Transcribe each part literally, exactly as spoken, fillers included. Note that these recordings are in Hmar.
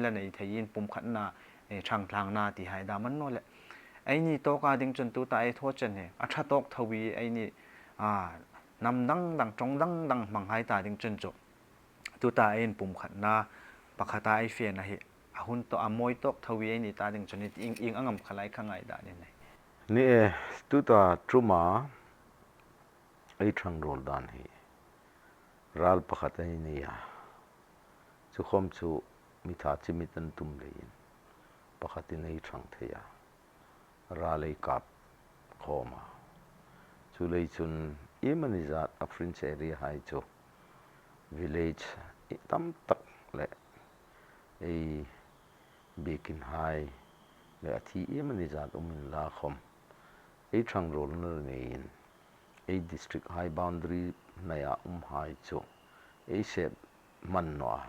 la nei thei in pumkhatna, eh, ṭhangtlangna ti hai dam a ni naw leh. Eini tawka ding chun tuta ei thaw chen hi a ṭha tawk tho hi eini, a, hnam dang dang, ṭawng dang dang hmanghai ta ding chun chu tuta ei inpumkhatna pakhata ei fena hi a hun tawk a mawi tawk tho hi eini ta ding chun ieng, ieng ang am kha lai kha ngaidan i nei? Ni e, tuta ṭuma ei ṭhangruol dan hi ral pakhat ei nei a. Chu khom chu mi ṭha chimit an tum leiin pakhatin ei ṭhang thei a. Ral ei kap khawm a. Chuleiin chun iemani zat a fringe area hai chu village tam tak le ei biekinhai le a thi iemani zat um inla khom ei ṭhangruolna neiin ei district hai boundary hnaia umhai chu ei sep hman naw a.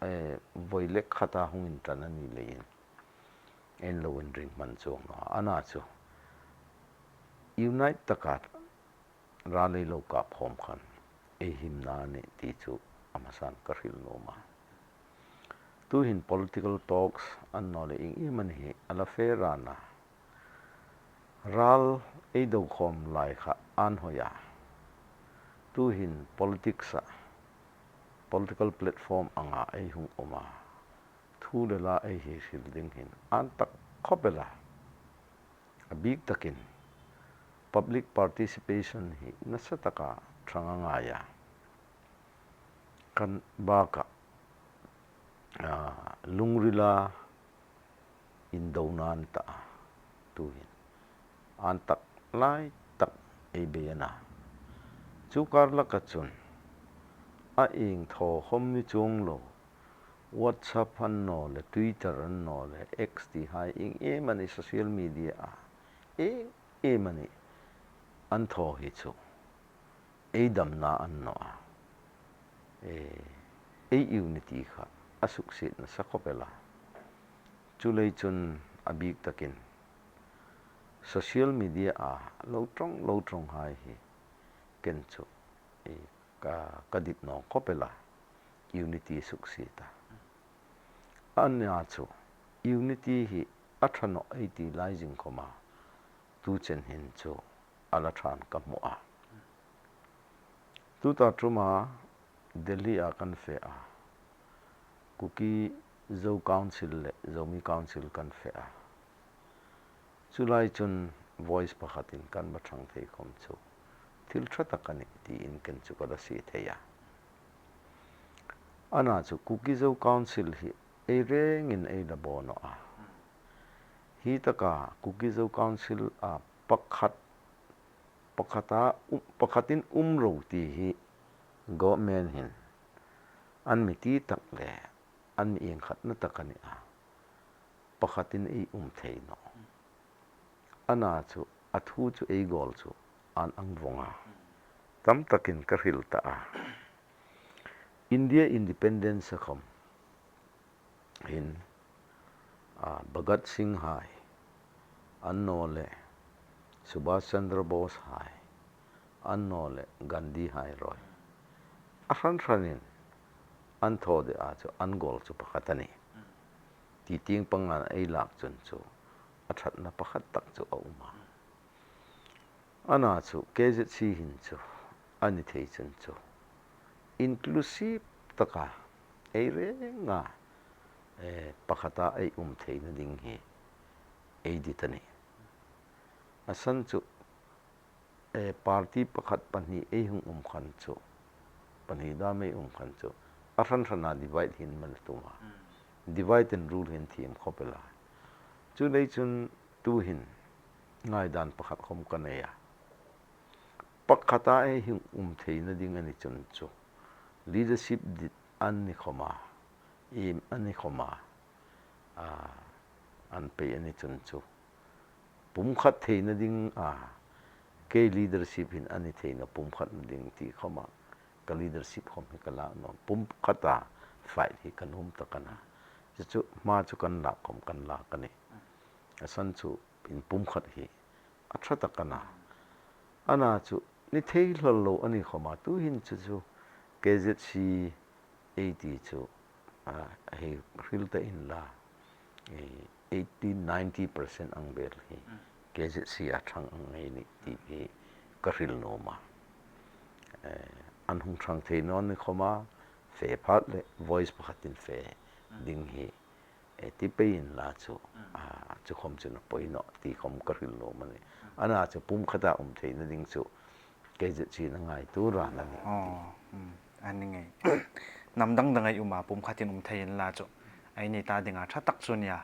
Eh, voi lek khata hung inṭan a ni leiin ei lo inring hman chuong naw a. Ana chu unite taka ral ei lo kap khawm khan ei himna a nih ti chu a hmasan ka hril nuom a. Tuhin political talks a ni naw leh ieng iemani hi a la fe ran a. Ral ei do khawm lai kha an hoi a. Tuhin politics-a, political platform anga ei hung um a. Thu le la ei hei hril ding hin an tak khawp el a. A bik takin public participation hi nasa taka ṭhang a ngai a. Kan baka, a, lungrila indona a ni ta a, tuhin an tak lai tak ei bei a na. Chu kar laka chun a ieng thaw khom ni chuong lo, WhatsApp a ni naw leh, Twitter a ni naw leh, X ti hai ieng iemani social media-a ieng iemani an thaw hi chu ei damna a ni naw a. Eh, ei unity kha a suksiet nasa khawp el a. Chuleiin chun a bik takin social media-a lo ṭawng lo ṭawnghai hi ken chu, eh, ka, ka dit naw khawp el a, unity suksiet a. Ana chu unity hi a ṭha naw ei ti lai zing khoma tu chen hin chu a la ṭhan ka hmu a. Tuta ṭuma Delhi-a kan fe a, Kuki Zo Council le Zomi Council kan fe a. Chu lai chun voice pakhatin kan va ṭhang thei khom chu thil ṭha tak a nih tiin ken chu ka la sie thei a. Ana chu Kuki Zo Council hi ei rengin ei la baw naw a. Hi taka Kuki Zo Council-a pakhat, pakhata, um, pakhatin um ro ti hi government hin an mi ti tak le an mi iengkhatna tak a ni a. Pakhatin ei um thei naw. Ana chu a thu chu ei goal chu an ang vawng a. Tam takin ka hril ta a. India independence-a khom hin, a, Bhagat Singh hai, a ni naw leh Subhash Chandra Bose hai, a ni naw leh Gandhi hai ruol, a hran hranin an thaw deu a chu an goal chu pakhat a nih. Ti tieng panga ei lak chun chu a ṭhatna pakhat tak chu a um a. Ana chu K Z C hin chu a ni thei chun chu inclusive taka ei renga, eh, pakhata ei um theina ding hi ei dit a nih. A san chu, eh, party pakhat pahni ei hung um khan chu, pahni dam ei um khan chu a hran hrana divide hin mal tum a. Divide and rule hin thiem khawp el a. Chuleiin chun tuhin ngaidan pakhat khom ka nei a. Pakhata ei hung um theina ding a ni chun chu leadership dit an ni khoma, iem a ni khoma, a, an pei a ni chun chu pumkhat theina ding a, kei leadership hin a ni theina pumkhatna ding ti khoma ka leadership khom hi ka lak naw, pumkhata fight hi ka nuom tak a na. Chu chu hma chu kan lak khom kan lak a nih. A san chu inpumkhat hi a ṭha tak a na. Ana chu ni thei hlawl lo a ni khoma tuhin chu chu K Z C ei ti chu a, hei hril ta inla, e, eighty, ninety percent ang vel hi KZC a ṭhang ang ei nih ti hi ka hril nuom a. E, an hung ṭhang thei naw ni khawma, fe phat le voice pakhatin fe ding hi, e, ti pei inla chu, a, chu khawm chu a poi nawh ti khawm ka hril nuom a nih. Ana chu pumkhata um theina ding chu KZC-in a ngaituo ran a nih. Aw, um, a ni ngei. Hnam dang dang ei um a, pumkhatin um thei inla chu eini ta dinga ṭha tak chu a nih a.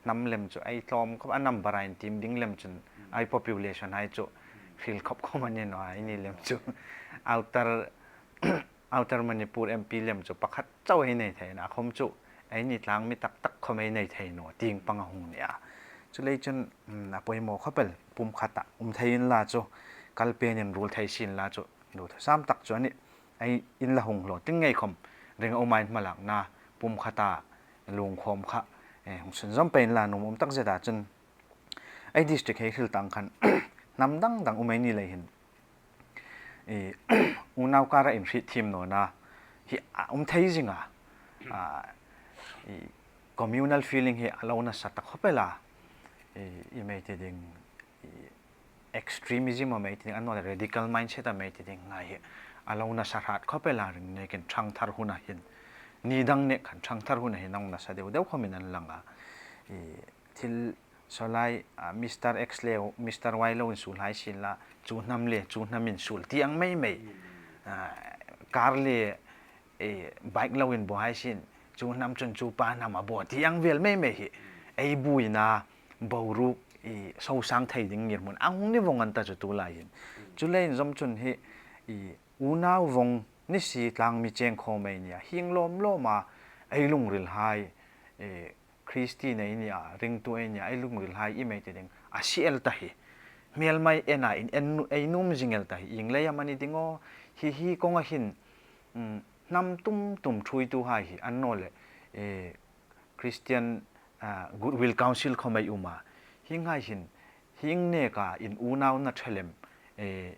Hnam lem chu ei tlawm khawp a, number-a intiem ding lem chun ei population-hai chu hril khawp khawm a ni naw a, eini lem chu. Outer, Outer Manipur M P lem chu pakhat chau ei nei thei naw a, khawm chu eini tlangmi tak tak khawm ei nei thei naw tieng pang a hung nih a. Chuleiin chun, um, a poimaw khawp el, pumkhata um thei inla chu, kal penin ruol thei si inla chu, duthusam tak chu a nih. Ei, in la hung hlawtling ngei khawm, ring a um a, in hmalakna pumkhata lungkhawm kha, e, hung sunzawm pei inla nuom um tak zeta chun, ei district hei hril tah khan, hnam dang dang um ei ni lei hin, e, unau kara inhrietthiem nawna hi a um thei zing a, a, e, communal feeling hi a lo nasa ta khawp el a, e, iem ei ti ding, e, extremism am ei ti ding, a naw le radical mindset am ei ti ding ngai hi a lo nasa hrat khawp el a, ring nekin ṭhang thar huna hin, ni dang nek khan ṭhang thar huna hin a lo nasa deu deu khawmin a lang a. E, thil sawlai, a, Mister X le Mister Y lo insuol hai si inla, chu hnam le chu hnam insuol ti ang mei mei. A, car le, e, bike lo inbaw hai si in, chu hnam chun chu pa hnam a baw ti ang vel mei mei hi ei buoina boruok, e, sosang thei ding ngirhmun a hung ni vawng an ta chu tulai hin. Chuleiin zawm chun hi, e, unau vawng ni si, tlangmi cheng khawm ei nih a, hieng lawm lawma ei lungril hai, e, Kristien ei ni a, ringtu ei ni a, ei lungril hai iem ei ti ding, a sie el ta hi. Hmelma ei en a, in, en, ei nuom zing el ta hi. Ieng lei am a ni ding aw, hi hi kawnga hin, um, hnam tum tum ṭhuoituhai hi, a naw le, e, Christian, a, Goodwill Council khawm ei um a. Hienghai hin, hieng neka in unauna ṭha lem, e,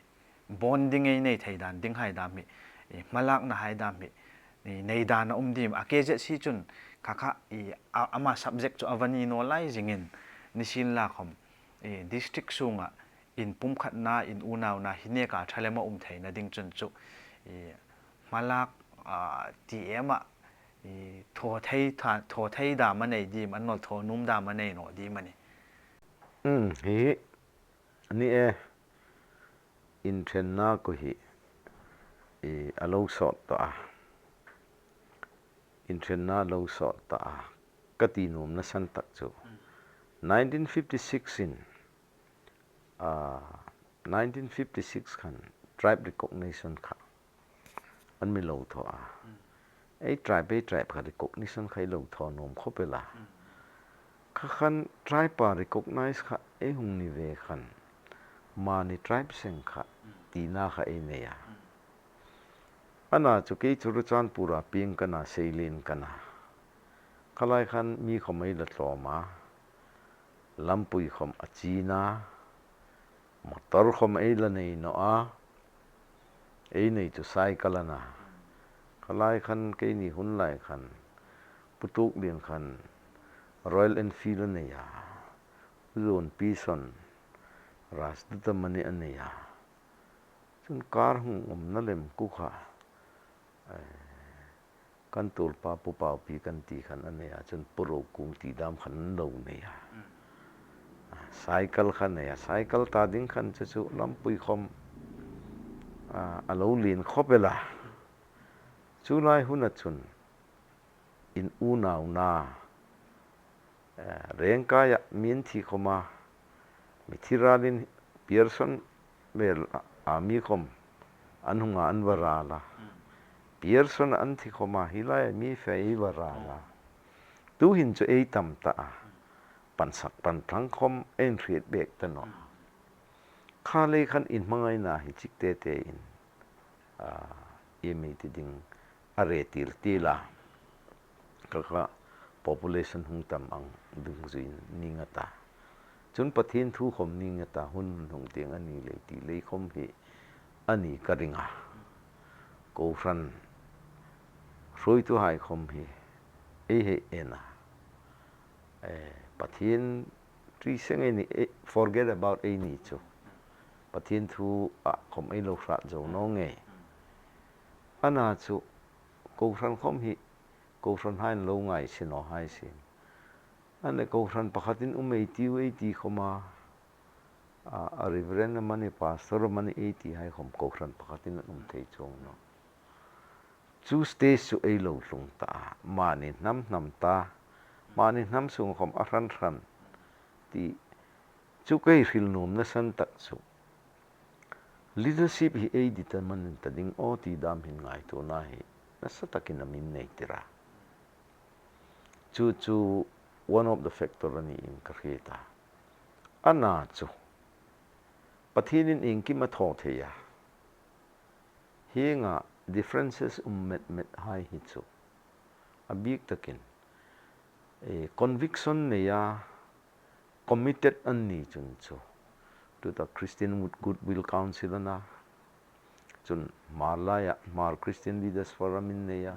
bonding ei nei thei dan dinghai dam hi, e, hmalaknahai dam hi, e, nei dan a um ding a, KZC chun kha kha, e, a, ama subject chu a va ni naw lai zingin, nisienlakhawm, e, district sunga in pumkhatna, in unauna hi neka ṭha lem a um theina ding chun chu, e, hmalak, a, ti em a, e, thaw thei, tha-, thaw thei dam a nei ding, a naw le thaw nuom dam a nei naw ding a nih. Um, hi, a ni e, inṭhenna khu hi, e, a lo sawt tah a. Inṭhenna a lo sawt tah a. Ka ti nuomna san tak chu, nineteen fifty-six in, a, nineteen fifty-six khan tribe recognition kha an mi lo thaw a. Ei tribe, ei tribe kha recognition kha ei lo thaw nuom khawp el a. Kha khan tribe-a recognize kha ei hung ni ve khan, mani tribe seng kha tina kha ei nei a. Ana chu kei chu Churachandpur-a pieng ka na, Seilien ka na. Kha lai khan mi khawm ei la tlawm a, lampui khawm a chin a, motor khawm ei la nei naw a, ei nei chu cycle a na. Kha lai khan keini hun lai khan, Pu Tuklien khan Royal Enfield a nei a, Pu Zuonpison Rajdutamani a nei a. Chun car hung awmna lem khu kha, eh, kan tuolpa Pu Paupi kan ti khan a nei a, chun Pu Rokung ti dam khan an lo nei a. A, cycle kha nei a, cycle ta ding khan chu chu lampui khawm, a, a lo lien khawp el a. Chu lai huna chun in unauna, eh, Rengkaia mi an thi khawma, mi thi ralin Pearson vel a, a mi khawm an hunga an va ral a. Pearson an thi khawma hi lai mi fe ei va ral a. Tuhin chu ei tam ta a. Pansak panthlang khawm ei hriet bek ta naw. Kha lei khan inhmangaina hi chik te te in, a, iem ei ti ding, a re til til a. Kha kha population hung tam ang dungzuiin ning a ta. Chun Pathien thu khawm ning a ta, hun hung tieng a ni lei ti lei khawm hi a ni ka ring a. Kohran hruoituhai khawm hi ei hei en a. Eh, Pathien ṭi seng ei ni, eh, forget about ei ni chu. Pathien thu a khom ei lo hrat zo naw nge. Ana chu, kohran khom hi, kohran hai lo ngai si naw hai si. Ane kohran pakhatin um ei tiu ei ti khoma, a, a Reverend amani, Pastor amani ei ti hai khom kohran pakhatin an um thei chuong naw. Chu stage chu ei lo tlung ta a, mani hnam hnam ta, mani hnam sung khom a hran hran ti chu ka hril nuom nasan tak chu. Leadership hi ei determine ta ding aw ti dam hin ngaituona hi nasa takin a min nei tir a. Chu chu one of the factor a niin ka hriet a. Ana chu Pathienin iengkim a thaw thei a. Hienga differences um met met hai hi chu a bik takin, eh, conviction neia committed an ni chun chu. Tuta Christian Wood-, Goodwill Council a na. Chun Hmar laia, Hmar Christian Leaders Forum in neia.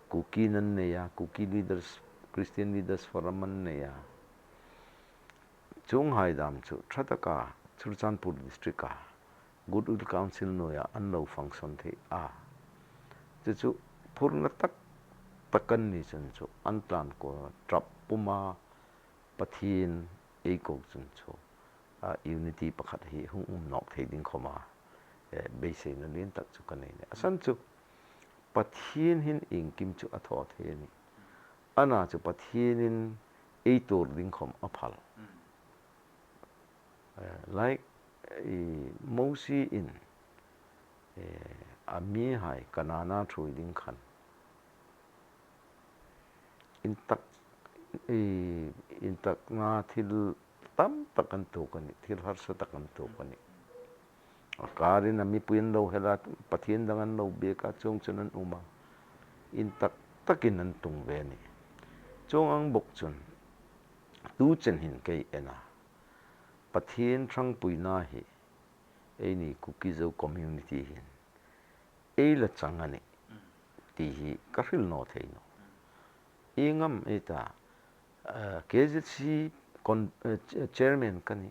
Kuki an neia, Kuki Leaders, Christian Leaders Forum an neia. Chuong hai dam chu, ṭha taka, Churachandpur District-a, Goodwill Council hnuoia an lo function thei a. Chu chu, phurna tak tak an ni chun chu, an tlan ko ṭap puma Pathien ei ko chun chu, a, unity pakhat hi hung um nawk thei ding khoma, eh, beiseina lien tak chu ka nei a nih. A san chu, Pathien hin iengkim chu a thaw thei a nih. Ana chu Pathienin ei tuor ding khom a phal. Eh, like, i, Mosie in, eh, a mihai Kanaan-a ṭhuoi ding khan. Intak, i, intakna thil tam tak an tuok a nih, thil harsa tak an tuok a nih. A karin a mipui an lo hel a, Pathien dang an lo biek a, chuong chun an um a. Intak takin an tung ve a nih. Chuong ang bok chun, tu chen hin kei en a. Pathien ṭhangpuina hi, eini Kuki Zo community hin, ei la chang a nih, ti hi ka hril naw thei nawh. Ieng am ei ta, eh, K Z C con-, eh, ch-, chairman ka nih,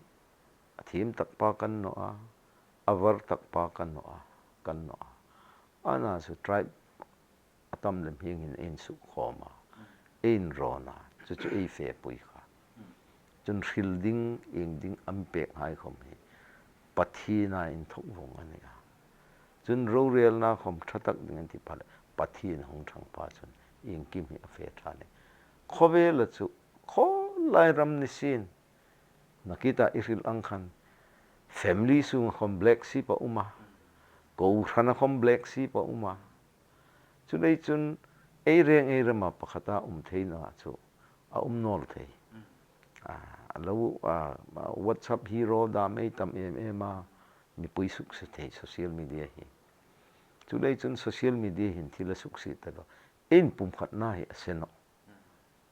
a thiem tak pa ka ni naw a, a var tak pa ka ni naw a, ka ni naw a. Ana chu tribe a tam lem hieng hin ei insuk khawm a, ei inrawn a, chu chu ei fepui kha. Chun hril ding, ieng ding a mi pek hai khawm hi Pathiena inthawk vawng a ni a. Chun rorelna khawm ṭha tak ding an ti pha le, Pathien hung ṭhang pa chun iengkim hi a fe ṭha a nih. Khawvela chu, khawlai ram ni sien, nakita i hril ang khan, family sunga khawm black sheep a um a, kohrana khawm black sheep a um a. Chuleiin chun ei reng ei rama pakhata um theina chu a um naw el thei. A, a lo, a, a WhatsApp hero dam ei tam em em a, mipui sukse thei social media hi. Chuleiin chun social media hin thil a sukse ta lo. Ei inpumkhatna hi a se nawh.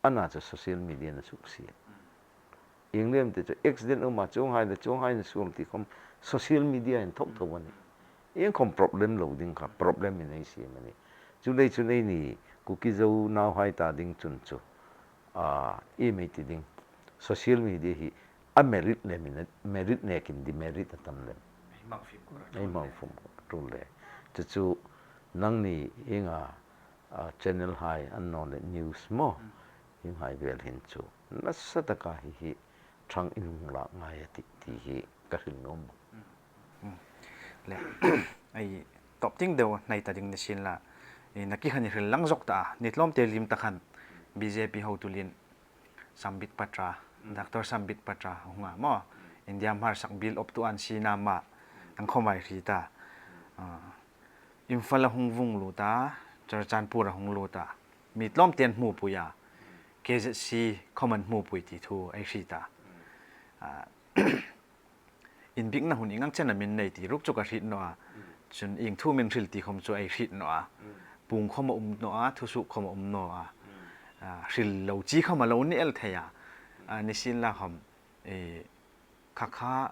Ana chu social media-in a sukse. Ieng lem ti chu accident um a, chuonghai le chuonghai an suol ti khawm social media inthawk tho a nih. Ieng khawm problem lo ding kha, problem-in ei siem a nih. Chuleiin chun eini Kuki Zo nauhai ta ding chun chu, a, iem ei ti ding, social media hi a merit lem a nih, merit nekin demerit a tam lem. Ei hmang fim kawr a ṭul le. Ei hmang fim kawr a ṭul le. Chu chu nangni hienga, a, channel hai an naw le news maw. Hienghai vel hin chu nasa taka hi hi ṭhang in hung lak ngai a tih ti hi ka hril nuom bawk. Le, ei, tawp ting deu hnai ta ding ni sien la. Ei, nakie khan i hril lang zok ta a, ni tlawmte liem ta khan B J P hotulien Sambit Patra, Doctor Sambit Patra hung a maw, India hmarsak bill optu an sina ma, ang khawm ei hriet a. A, Imphal-a hung vung lut a, Churachandpur-a hung lut a. Mi tlawmte'n hmupui a, K Z C khawm an hmupui ti thu ei hriet a. A, inbikna hun ieng ang chen am in nei ti ruok chu ka hriet naw a. Chun ieng thu am in hril ti khawm chu ei hriet naw a. Puong khawm a um naw a, thusuok khawm a um naw a. A, hril lo chi khawm a lo ni el thei a. A, ni sien la khawm, e, kha kha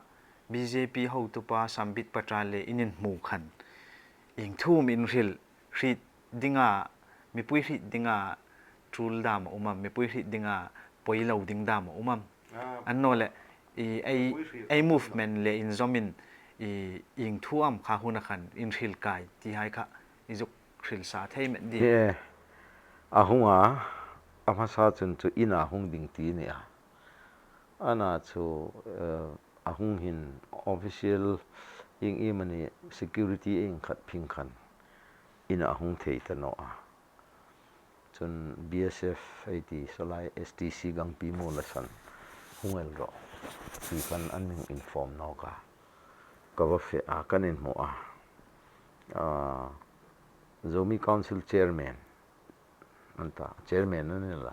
B J P hotupa Sambit Patra le in inhmu khan ieng thu am in hril, hriet dinga, mipui hriet dinga tul dam a um am, mipui hriet dinga poi lo ding dam a um am? Annawleh, i, ei, ei movement le inzawmin, i, ieng thu am kha huna khan inhril kai ti hai kha i zuk hril sa thei met ding. Ni e, a hung a, a hmasa chun chu ina hung ding ti ni a. Ana chu, eh, a hung hin official ieng iemani security ieng khat phing khan ina a hung thei ta naw a. Chun B S F ei ti, Salai S T C gangpi mu la san hung el rawh ti khan an mi inform nawk a. Ka va fe a, kan inhmu a. Ah, Zomi Council Chairman an ta, Chairman an ni la.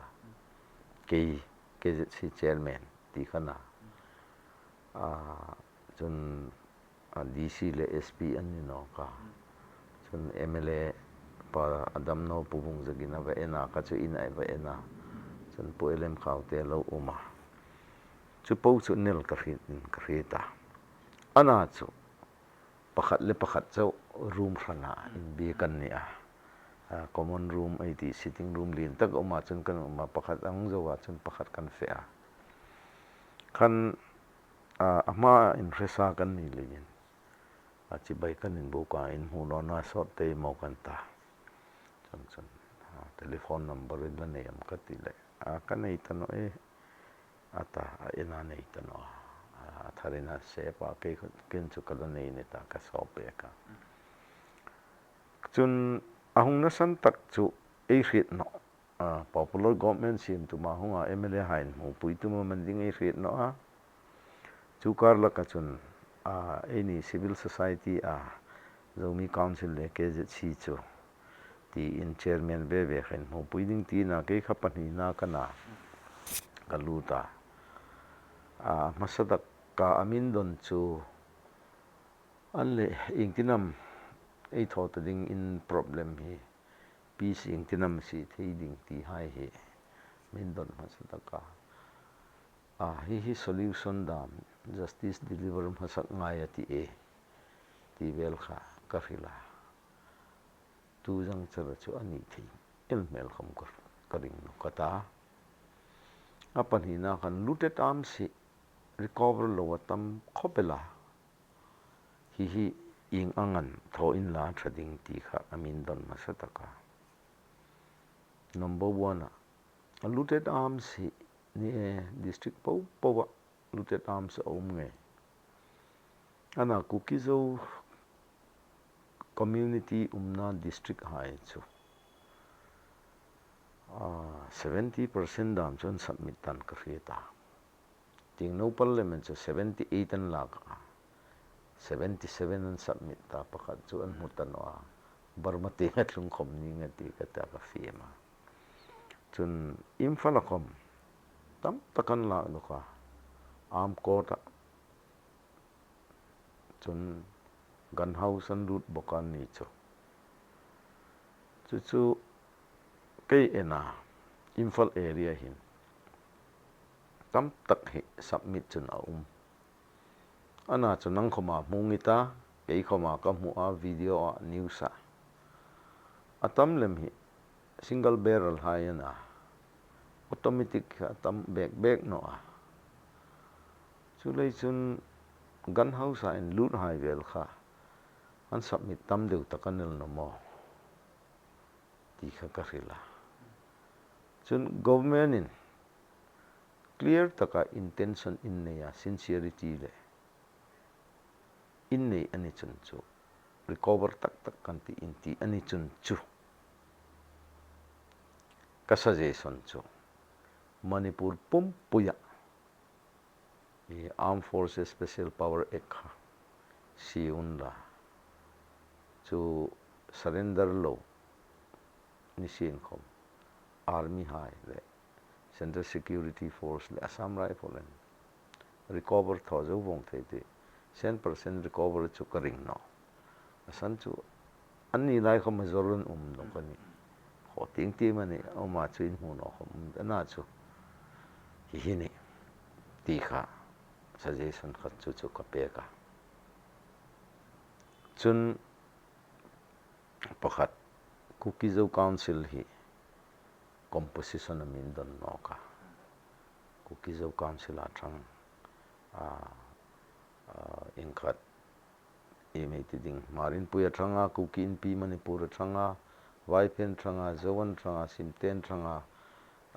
Kei, K Z C Chairman ti khan a. Ah, chun a D C le S P an ni nawk a. Chun M L A pa a dam naw Pu Vungzagin a va en a, kha chu ina ei va en a. Chun Pu L M Khaute lo um a. Chu po chu nel ka hriet, ka hriet a. Ana chu pakhat le pakhat chau room hrana inbiek an ni a. A, common room ei ti, sitting room lien tak a um a, chun kan um a, pakhat a hung zo a, chun pakhat kan fe a. Khan, a, a hma inhre sa kan ni leiin, a, chibai kan inbuk a, inhmu nawna sawt te maw kan ta. Chun, chun, a, telephone number i la nei am ka ti leh, a, ka nei ta naw e, a ta, a ina nei ta naw a. A, a tharin a sep a, kei, kei chu ka la nei ni ta, ka sawp pek a. Chun a hung nasan tak chu ei hriet naw. A, popular government siem tuma hunga M L A hain hmupui tuma man ding ei hriet naw a. Chu kar laka chun, a, eini civil society a, Zomi Council le K Z C chu tiin chairman ve ve khan hmupui ding tina kei kha pahnina ka na ka lut a. A, hmasa taka a min don chu an le iengtin am ei thaw ta dingin problem hi peace iengtin am sie thei ding ti hai hi min don hmasa taka. A, hi hi solution dam, justice deliver hmasak ngai a ti e, ti vel kha ka hril a. Tu zang chara chu a ni thei el hmel khawm ka, ka ring nawk a ta. A pahnina khan looted arms hi recover lo a tam khawp el a. Hi hi ieng angin thaw inla ṭha ding ti kha a min don hmasa taka. Number one a, a looted arms hi ni e, district po poa looted arms a um ngei. Ana Kuki Zo community umna district hai chu, a, seventy percent dam chu an submit tan ka hriet a. Tieng no parliament chu seventy eight an lak a, seventy seven an submit ta, pakhat chu an hmu ta naw a, Burma tieng a tlung khawm ning a ti ka ta ka fiem a. Chun Imphal a khawm tam tak an lak dawk a, arm court a. Chun gun house an lut bawk a ni chu. Chu chu kei ena Imphal area hin tam tak hi submit chun a um. Ana chu nang khawma hmu ngi ta, kei khawma ka hmu a, video a, news a. A tam lem hi single barrel hai a na, automatic a tam bek bek naw a. Chuleiin chun gun house a inlut hai vel kha an submit tam deu tak a ni el naw maw ti kha ka hril a. Chun government in clear taka intention in nei a, sincerity le in nei a ni chun chu, recover tak tak kan ti in ti a ni chun chu, ka suggestion chu Manipur pumpuia i Armed Forces Special Power Act kha sie unla, chu surrender lo ni sien khawm, Army hai le Central Security Force le Assam Rifle in recover thaw zo vawng thei ti, cent percent recover chu ka ring naw. A san chu an ni lai khawm a zawr an um nawk a nih. Khaw tieng tieng a ni, a um a chu inhmu naw khawm um a na chu. Hi hi ni ti kha suggestion khat chu chu ka pek a. Chun pakhat, Kuki Zo Council hi composition a min don nawk a. Kuki Zo Council a ṭhang, a, a, iengkhat, iemani ti ding, Hmar Inpui a ṭhang a, Kuki Inpi Manipur a ṭhang a, Vaiphen ṭhang a, Zoan ṭhang a, Simten ṭhang a,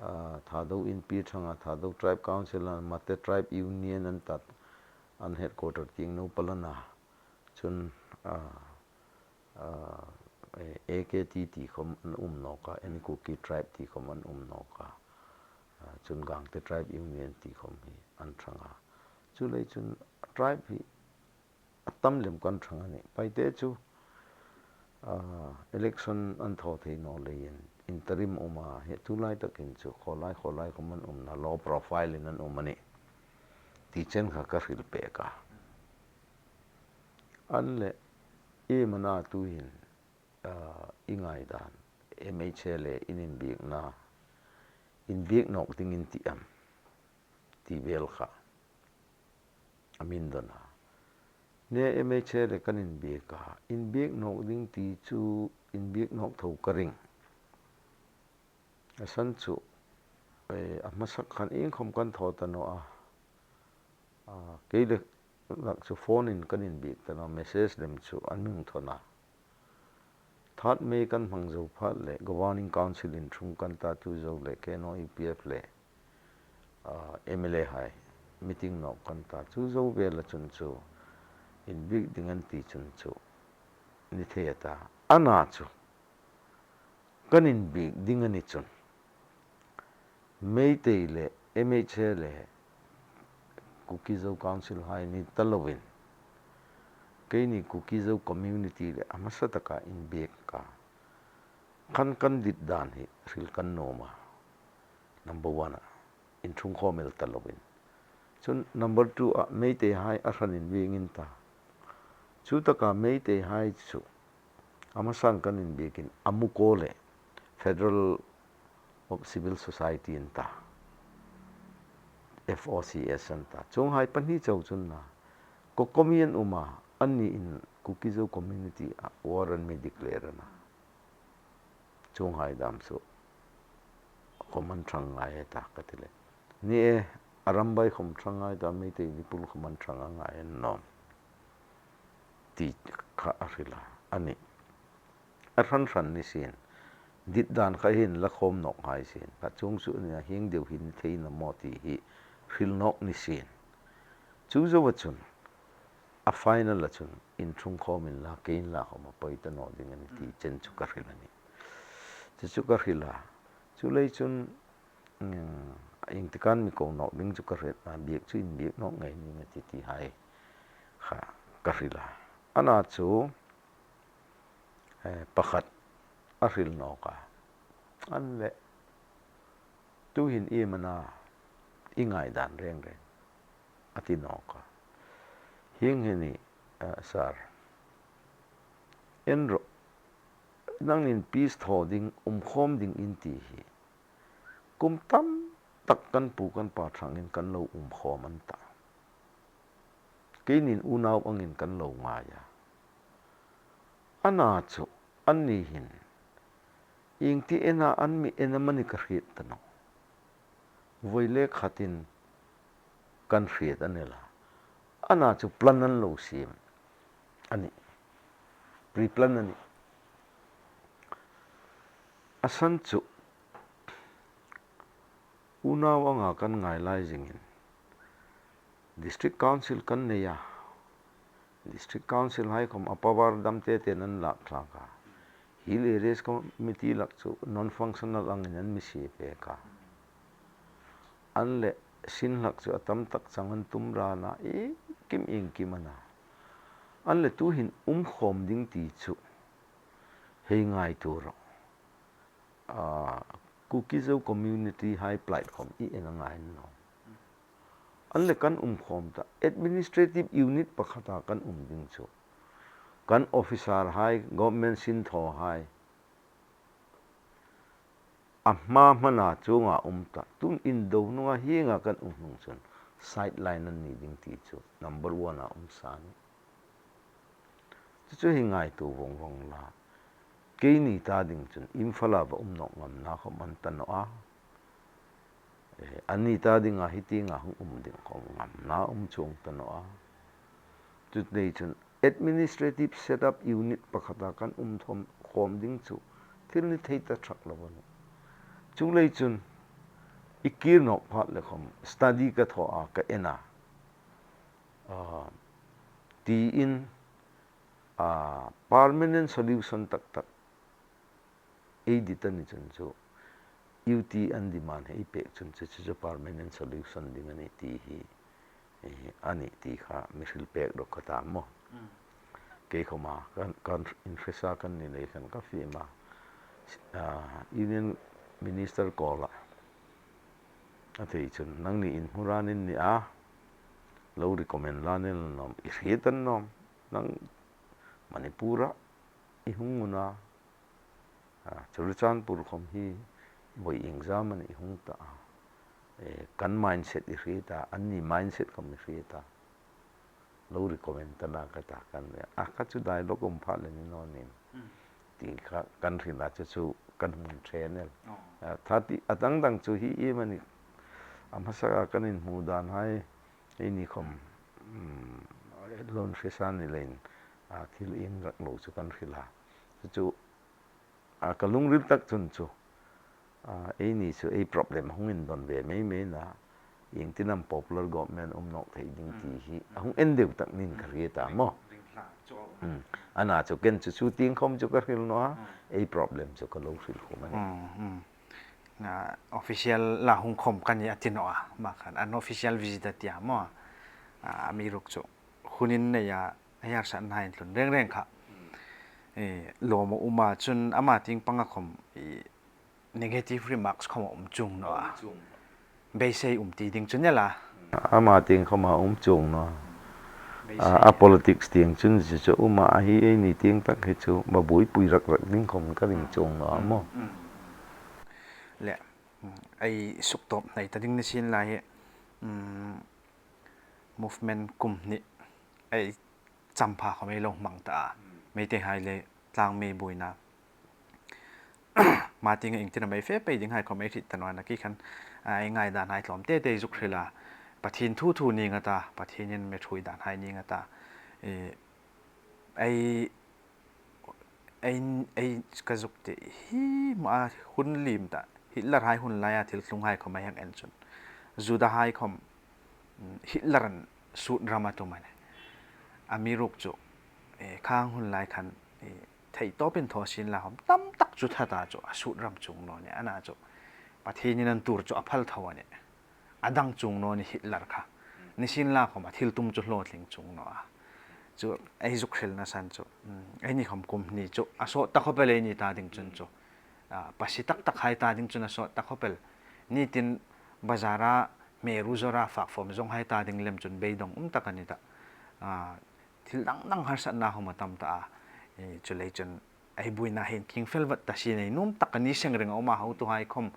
a, Thadou Inpi ṭhang a, Thadou Tribe Council a, Mate Tribe Union an ta, an headquarter tieng Naupalan a. Chun, a, a, A K T ti khom an um nawk a, Any Kuki Tribe ti khom an um nawk a. A, chun Gangte Tribe Union ti khom hi an ṭhang a. Chuleiin chun tribe hi a tam lem kan ṭhang a nih. Paite chu, a, election an thaw thei naw leiin interim um a, hi tulai takin chu khawlai, khawlai khom an um nawk a, low profile-in an um a nih. Ti chen kha ka hril pek a. An leh, iemani tuhin, a, i ngaidan, M H L-in inbiekna, inbiek nawk dingin ti am, ti vel kha a min don a. Nge M H L-in kan inbiek a, inbiek nawk ding ti chu inbiek nawk tho ka ring. A san chu, eh, a hmasa khan iengkhom kan thaw ta naw a. A, kei le lak chu phone-in kan inbiek ta naw, message lem chu an mi hung thawn a. Third May kan hmang zo phat leh Governing Council inṭhung kan ta, chu zo leh K N O U P F le, a, M L A hai meeting nawk kan ta, chu zo vela chun chu inbiek ding an ti chun chu ni thei a ta. Ana chu kan inbiek ding a ni chun, Meitei le M H L le Kuki Zo Council hai ni ta loin, keini Kuki Zo community le a hmasa taka inbiek ka, khan kan dit dan hi hril kan nuom a. Number one-a, inṭhungkhawm el ta loin. Chun number two-a, Meitei hai a hran inbiek in ta. Chu taka Meitei hai chu a hmasan kan inbiekin, AMUCO le Federal of Civil Society an ta, F O C S an ta. Chuonghai pahni chau chun na, COCOMI an um a, anniin Kuki Zo community-a war an mi declare a na. Chuonghai dam chu khom an ṭhang ngai ta ka ti le. Ni e, Arambai khom ṭhang ngai ta, Meitei Diphu khom an ṭhang a ngai an nawm. Ti kha a hril a, a nih. A hran hran ni sien. Dit dan kha hin la khawm nawk hai sien. Kha chuong chu ni a, hieng deu hin thei na maw ti hi hril nawk ni sien. Chu zoa chun, a final-a chun, inṭhungkhawm inla, kei inla khom a poi ta naw ding a nih ti chen chu ka hril a nih. Chu chu ka hril a. Chuleiin chun, mm, iengtik am mi ko nawk ding chu ka hriet a, biek chu inbiek nawk ngei ning a ti ti hai kha ka hril a. Ana chu, eh, pakhat a hril nawk a. An le, tuhin iem a na, i ngaidan reng reng a ti nawk a. Hieng hi ni, eh, sir. En rawh, nangin peace thaw ding, umkhawm ding in ti hi kum tam tak kan pu kan pa ṭhangin kan lo umkhawm an ta. Keinin unau angin kan lo ngai a. Ana chu, anni hin, ieng ti ena an mi en am a ni ka hriet ta nawh. Voi le khatin kan hriet a ni la. Ana chu plan an lo siem a nih. Pre-plan a nih. A san chu, unau anga kan ngai lai zingin, District Council kan nei a. District Council hai khom a power dam te tein an lak thlak a. Hill Areas Committee lak chu non-functional angin an mi sie pek a. An le sin lak chu a tam tak chang an tum ran a, iengkim iengkim a na. An le tuhin umkhawm ding ti chu hei ngaituo rawh. A, Kuki Zo community hai plight khom i en a ngai naw. An le kan umkhawm ta, administrative unit pakhata kan um ding chu. Kan officer hai, government sinthaw hai, a hma hmana chuonga um ta, tun indo hnunga hienga kan um hnung chun sideline an ni ding ti chu number one-a um sa nih. Chu chu hei ngaituo vawng vawng la. Keini ta ding chun Imphal-a va um nawk ngamna khawm an ta naw a. Eh, anni ta dinga hi tienga hung um ding khawm ngamna um chuong ta naw a. Chuleiin chun administrative setup unit pakhata kan um thawm khawm ding chu thil ni thei ta ṭhak lo a nih. Chuleiin chun i kir nawk phat le khawm study ka thaw a, ka en a. Ah, tiin, ah, permanent solution tak tak ei dit a ni chun chu, U T an demand hei pek chun chu, chu chu permanent solution ding a nih ti hi, eh, a nih ti kha mi hril pek dawk ka ta maw. Mm. Kei khawma kan, kan in hre sa kan ni lei khan ka fiem a. Ah, Union Minister Kawl-a a thei chun, nangni in hmu ranin ni a, lo recommend la ni naw am, i hriet a ni naw am, nang Manipur-a i hung ngun a, a, Churachandpur khawm hi voi iengzam am i hung ta a, e, kan mindset i hriet a, anni mindset khawm i hriet a, lo recommend ta la ka ta kan ve. A, kha chu dialogue um phat le ni naw nih. Hmm. Ti kha kan hril a chu chu kan hmu ṭhen el. Oh. A, thati a dang dang chu hi iem a ni. A hmasa kan inhmu dan hai, eini khawm, mm, lo in hre sa ni leiin, a, thil ieng rak lo chu kan hril a. Chu chu, a, ka lungril tak chun chu, a, eini chu ei problem hung indon ve mei mei na, iengtin am popular government um nawk thei ding ti hi a hung en deu tak niin ka hriet a maw. Ring hla chu a um. Mm. Ana chu ken chu chu tieng khawm chu ka hril naw a, ei problem chu ka lo hril khum a nih. Mm, mm. Na, official la hung khawm ka ni a ti naw a, ama khan unofficial visit a ti a maw. A, amiruokchu hun innei a, a harsatna intlun reng reng kha, e, lawm a um a, chun ama tieng panga khawm, e, negative remarks khawm a um chuong naw a. Beisei um ti ding chu ni la. Ama tieng khawma um chuong naw a. Beisei. A, a politics tieng chun chu chu um a, a hi eini tieng tak hi chu va buoipui rak rak ding khawm ka ring chuong naw a maw. Mm, mm. Le, mm, ei suktawp hnai ta ding ni sien la hi, mm, movement kum hni ei champha khawm ei lo hmang ta a. Meiteihai le tlangmi buoina. Ama tienga iengtin am ei fe pei dinghai khawm ei hriet ta naw a, nakie khan, a, ei ngaidanhai tlawm te te zuk hril a. Pathien thu thu ning a ta, Pathienin mi ṭhuoi danhai ning a ta. E, ei, ei, ei ka zuk ti hi ma hun liem ta. Hitler hai hun laia thil tlunghai khawm ei hang en chun, Judahai khawm, mm, Hitler-in sut ram a tum a nih. Amiruokchu, e, khang hun lai khan, e, thei tawpin thaw sien la khawm tam tak chu that a chu a sut ram chuong naw nih. Ana chu Pathienin an tuor chu a phal tho a nih. A dang chuong naw nih Hitler kha. Ni sien la khawm a thil tum chu hlawtling chuong naw a. Chu ei zuk hrilna san chu, mm, eini khawm kum hni chu a sawt ta khawp el eini ta ding chun chu. A, pasie tak tak hai ta ding chun a sawt ta khawp el. Nitin bazar-a hmeruo zawra fak fawm zawng hai ta ding lem chun beidawng um tak a ni ta. A, thil dang dang harsatna khawm a tam ta a. E, chuleiin chun ei buoina hin kieng fel vat ta sien ei nuom tak a ni seng ring a um a, hotuhai khawm,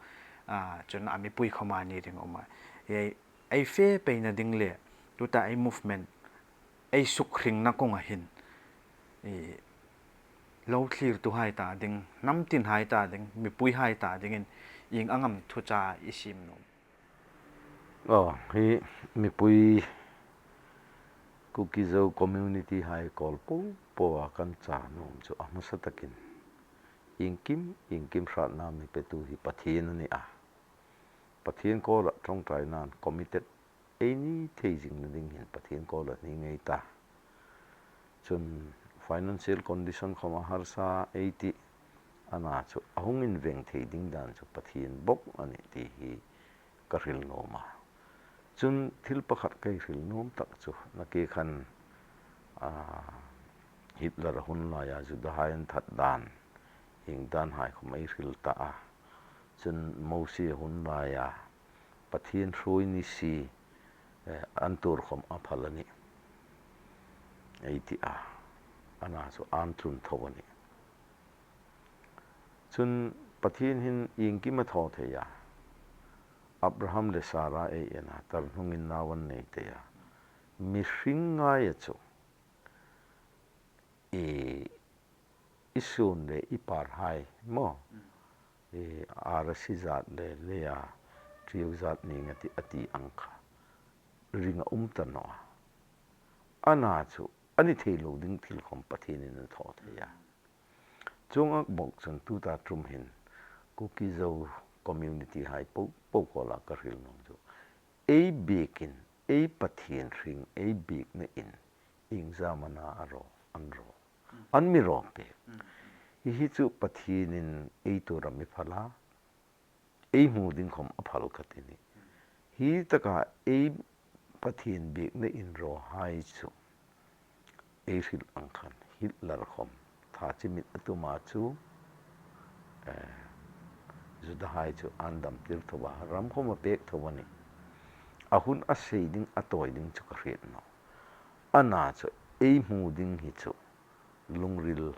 a, chun a mipui khawma ni ring a um a. Ei, ei fe peina ding le, tuta ei movement ei sukhringna kawnga hin, e, lo thlirtuhai ta ding, hnam tinhai ta ding, mipuihai ta dingin ieng ang am thucha i siem nuom? Aw, hi mipui Kuki-Zo community-hai kawl po poa kan cha nuom chu a hmasa takin iengkim, iengkim hratna mi petu hi Pathien a ni a. Pathien kawla ṭawngṭainain committed ei ni thei zingna ding hin Pathien kawla hni ngei ta. Chun financial condition khawm a harsa ei tih, ana chu a hung inveng thei ding dan chu Pathien bawk a nih ti hi ka hril nuom a. Chun thil pakhat ka hril nuom tak chu, nakie khan, a, Hitler hun laia Judahai an that dan, ieng danhai khawm ei hril ta a. Chun Mosie hun laia Pathien hruoi ni si, eh, an tuor khawm a phal a nih ei ti a. Ana chu an tlun tho a nih. Chun Pathien hin iengkim a thaw thei a. Abraham le Sara ei en a, tar hnungin nau an nei thei a. Mihring ngaia chu, e, i sun le i parhai maw, i arasi zat le leia tiu zat ning a ti, a ti ang kha ring a um ta naw a. Ana chu a ni thei lo ding thil khawm Pathienin a thaw thei a. Chuong ang bawk chun tuta ṭum hin Kuki Zo community hai po po kuoma ka hril nuom chu, ei biekin, ei Pathien hring, ei biekna in iengzam am a raw, an raw, an mi raw pek. Hi hi chu Pathienin ei tuor a mi phal a, ei hmu ding khawm a phal ka ti nih. Hi taka ei Pathien biekna inrawhai chu ei hril ang khan Hitler khawm tha chimit a tuma chu, eh, Judahai chu an damtir tho a, ram khawm a pek tho a nih. A hun a sei ding, a tawi ding chu ka hriet naw. Ana chu ei hmu ding hi chu lungril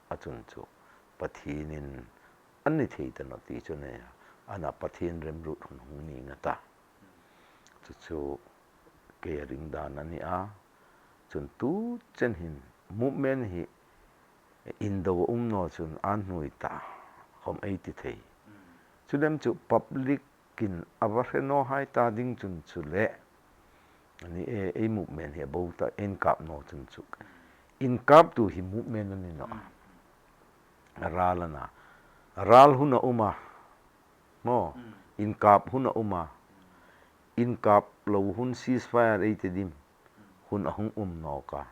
a chun chu Pathienin a ni thei ta naw ti chu a nih a. Ana Pathien remruot hun hung ni nga ta. Chu chu kei a ring dan a ni a. Chun tu chen hin movement hi indo a um naw chun an hnuoi ta khawm ei ti thei. Chu lem chu public in a va hre nawhai ta ding chun chu le, a ni e, ei movement hi a bo ta, inkap naw chun chu. Inkaptu hi movement a ni naw a. Ral a na. Ral hun a um a. Maw, inkap hun a um a. Inkap lo hun ceasefire ei ti dim. Hun a hung um nawk a.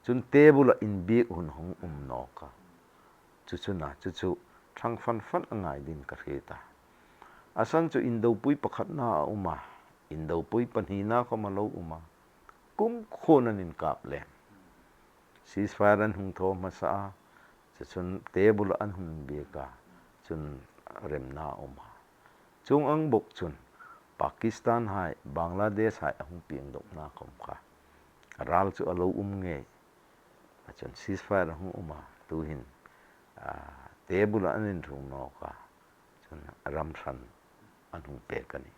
Chun table-a inbiek hun hung um nawk a. Chu chu a na, chu chu ṭhang fan fan a ngai ding ka hriet a. A san chu indopui pakhatna a um a, indopui pahnina khawm a lo um a. Kumkhuoin an inkap lem. Ceasefire an hung thaw hmasa a, chu chun table-a an hung inbiek a, chun remna a um a. Chuong ang bawk chun Pakistan hai, Bangladesh hai a hung pieng dawkna khawm kha ral chu a lo um ngei. A chun ceasefire a hung um a, tu hin, a, table-a an inthung nawk a, chun ram hran an hung pek a nih.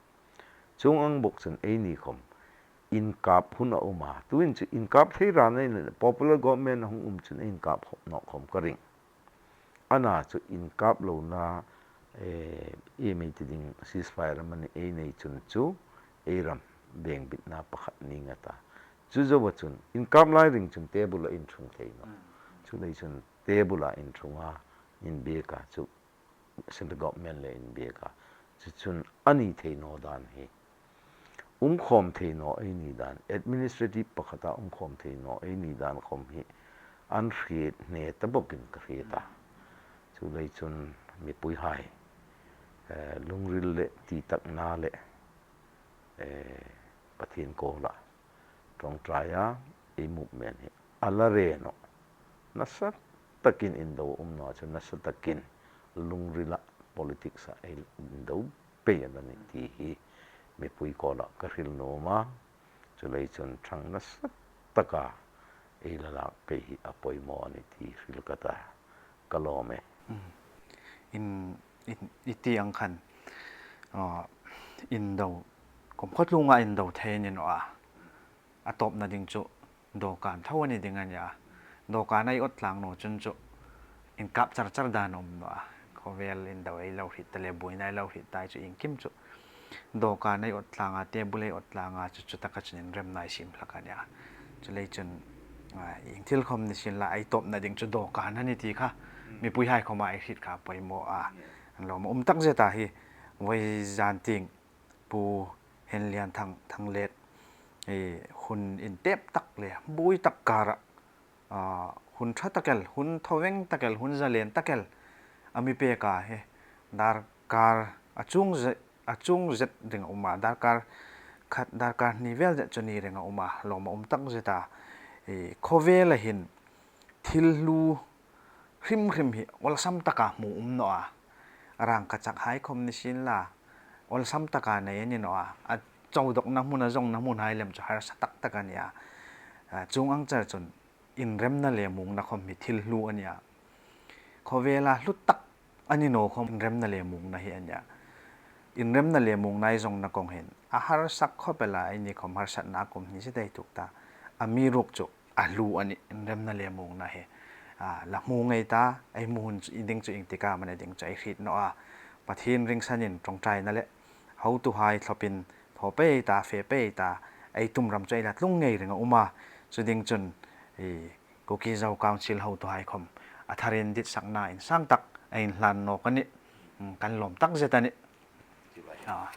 Chuong ang bawk chun eini khawm inkap hun a um a, tu hin chu inkap thei ran ei ni, popular government a hung um chun inkap khawp nawk khawm ka ring. A na chu inkap lona, eh, ei mi ti ding ceasefire am a ni ei nei chun chu ei ram bengbitna pakhat ni nga ta. Chu zoa chun inkap lai ring chun table-a inthung thei naw. Chu lei chun table-a inthung a, inbiek a chu central government le inbiek a. Chu chun a ni thei naw dan hi. Um khawm thei naw ei ni dan, administrative pakhata um khawm thei naw ei ni dan khawm hi an hriet hne ta bawkin ka hriet a. Chu lei chun mipuihai, eh, lungril le titakna le, eh, Pathien kuoma ṭawngṭaia ei movement hi a la re naw. Nasa takin indo um naw chu nasa takin lungrila politics-a ei indo pei a la nih ti hi mipui kuoma ka hril nuom a. Chu lei chun ṭhang nasa taka ei la lak pei hi a poimaw a nih ti hril ka ta, ka lawm e. Mm. In, in, i ti ang khan, ah, indo, kumkhuo tlunga indo thei ni naw a. A tawpna ding chu dawkan tho a ni ding a nih a. Dawkan ei awt tlang naw chun chu inkap char char dan a um naw a. Khawvel indo ei lo hriet ta le, buoina ei lo hriet ta chu iengkim chu dawkan ei awt tlang a, table ei awt tlang a, chu chu taka chun inremna ei siem hlak a nih a. Chu lei chun, a, ieng thil khawm ni sien la, ei tawpna ding chu dawkan a nih ti kha mipuihai khawma ei hriet kha poimaw a. An lawm a um tak zet a hi, voi zan tieng Pu Henlianthang, Thanglet, eh, hun intep tak le buoi tak kara, ah, hun ṭha tak el, hun thawveng tak el, hun zalen tak el a mi pek a hi, darkar a chuong ze-, a chuong zet ring a um a, darkar khat, darkar hni vel zet chu ni ring a um a, lawm a um tak zet a. Eh, khawvela hin thil hlu hrim hrim hi awlsam taka hmu um naw a. A rangkachakhai khawm ni sien la, awlsam taka nei a ni naw a. A chau dawkna hmun, a zawngna hmunhai lem chu harsa tak tak a nih a. A, chuong ang char chun inremna le muongna khawm hi thil hlu a nih a. Khawvela hlu tak a ni naw khawm inremna le muongna hi a nih a. Inremna le muongna ei zawngna kawng hin a harsa khawp el a, eini khawm harsatna a kum hni zet ei tuok ta. Amiruokchu a hlu a nih, inremna le muongna hi. a, la hmu ngei ta, ei hmu hun chu, i ding chu ieng tika am a na ding chu ei hriet naw a. Pathien ringsanin ṭawngṭaina le hotuhai thlawpin thaw pei ta, fe pei ta, ei tum ram chu ei la tlung ngei ring a um a. Chu ding chun, i, Kuki Zo Council hotuhai khawm a tharin ditsakna insang tak ei inhlan nawk a nih. Hmm, kan lawm tak zet a nih. A.